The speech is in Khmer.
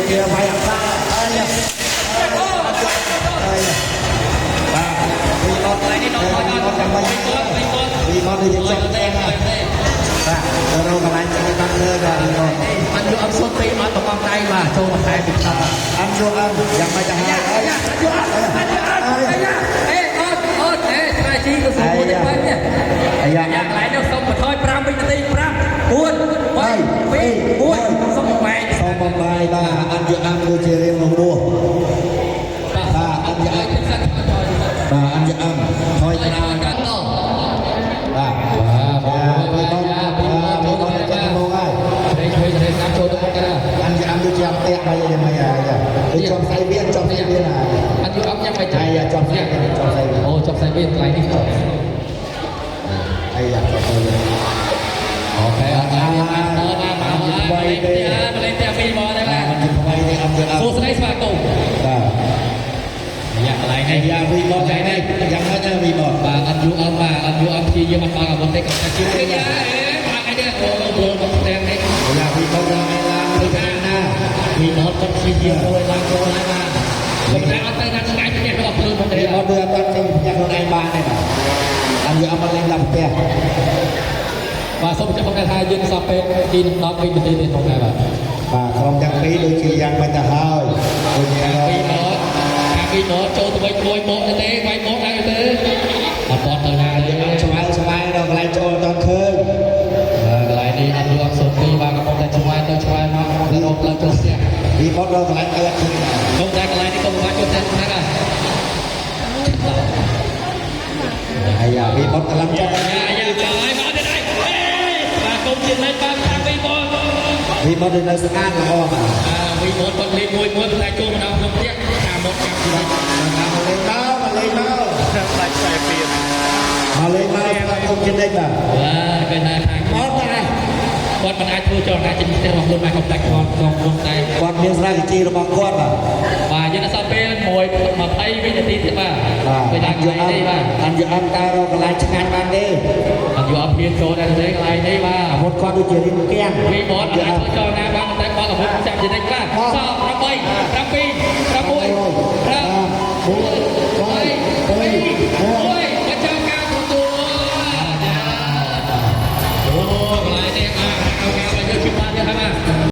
ជាវាយអង្សាអើយអើយបាទវីបត កន្លែងនេះដល់ថយដល់ វីបតយ៉ាងម៉េច វីបតវីបត វីបតនេះជា ថយ ចុះ ទៅទេថយទេ បាទទៅរកកន្លែងចាំបានលើបាទវីបត អត់យកអត់សុទ្ធទេអត់ប្រកបដៃបាទចូលមកថែពីត អត់យកអត់យ៉ាងម៉េចទៅហើយ អាយ៉ាយកអត់អត់អត់អាយ៉ាអេអត់អត់អេឆ្លើយជីក៏ស្រួលទេបាទនេះ អាយ៉ា យ៉ាកន្លែងនេះសុំបន្ថយ5វិនាទី5 4 3 2 1សុំបំបែក សូមបំបាយបាទអត់យកអត់ដូចជារៀងរបួសបាទអត់យកអត់បាទអត់យកអត់ថយក្រោយបាទ បាទ បាទវីបតបាទវីបតចាំមកហើយ ឆ្វេងឆ្វេងឆ្វេងតាមចូលទៅមុខกัน អត់យកអត់ដូចជាអត់តាក់បាយយ៉ាងម៉េចហើយដូចជាប់ស្អីវាជាប់ស្អីវាហើយ អត់យកអត់យ៉ាងម៉េច អាយ៉ាជាប់ស្អីវាជាប់ស្អីវា អូចប់ស្អីវាកន្លែងនេះ អាយ៉ាជាប់ស្អីវា អូខេអត់បានអត់បានបាទមកហើយទេមកលេងតែពីមកដែរបាទ អត់យកថ្មីទេអត់យកអត់ សួស្តីស្វាគមន៍ បាទ យ៉ាកន្លែងនេះ អាយ៉ាវីបតយ៉ាងនេះយ៉ាងម៉េចណាវីបត បាទអត់យូរអត់បាទអត់យូរអត់ព្យាយាមអត់បានអាវុធទេក៏តែជាគេយ៉ាអេបាទអីទេអូព្រោះមកផ្ទាំងនេះ អាយ៉ាវីបតយ៉ាងឯឡានទៅខាងណា វីបតគាត់ព្យាយាមចូលឡើងចូលហើយបាទប៉ុន្តែអត់ទៅណាឆ្ងាយផ្ទះរបស់ខ្លួនមកទេ វីបតដូចអត់ចេញផ្ទះខ្លួនឯងបានទេបាទអត់យកអត់មកលេងដល់ផ្ទះ បាទសូមបញ្ជាក់ផងដែរថាយើងសពពេលទី10វិនាទីនេះផងដែរបាទ បាទក្រុមទាំងពីរដូចជាយ៉ាងម៉េចទៅហើយដូចជា ពីបតខាងពីបតចូលទៅវិញមួយមកទៅទេវាយមកដែរទេអត់បតទៅណាទេ យើងឆ្វែឆ្វែដល់កន្លែងចូលអត់ឃើញ បាទកន្លែងនេះអត់យល់សូទីបាទកំពុងតែឆ្វែទៅឆ្វែមកកំពុងតែរកផ្លូវចូលផ្ទះ វីបតដល់កន្លែងអត់ឃើញ កំពុងតែកន្លែងនេះក៏ពិបាកចូលផ្ទះដែរបាទ អាយ៉ាវីបតកន្លងចុះ យ៉ាយ៉ាហើយមកទៀតហើយបាទគុំជាលេខបាទខាងវីបត វីបតនៅស្អាតល្អបាទ បាទវីបតគាត់លេខមួយមួយតែចូលមកដល់ក្នុងផ្ទះខាងមកចាប់ទី មកលេងមកមកលេងមក ដាច់ខ្សែពៀន មកលេងមកស្វាគមន៍ជានិច្ចបាទ បាទគេថាខាង មកដែរ គាត់មិនអាចធ្វើចលនាចេញផ្ទះរបស់ខ្លួនបានកំដាច់គាត់ក្នុងខ្លួនតែ គាត់មានស្រាជីរបស់គាត់បាទ បាទយើងអត់ពេល1 20វិនាទីទៀតបាទ បាទ ពេលដល់កន្លែងនេះបាទ អត់យកអត់តើរកកន្លែងឆ្ងាញ់បានទេ អត់យកអត់ហ៊ានចូលដែរទេកន្លែងនេះបាទ អាវុធគាត់ដូចជារៀងគៀង វីបតអាចធ្វើចលនាបានតែបើអាវុធចាប់ជានិច្ចបាទស8 7 6 5 4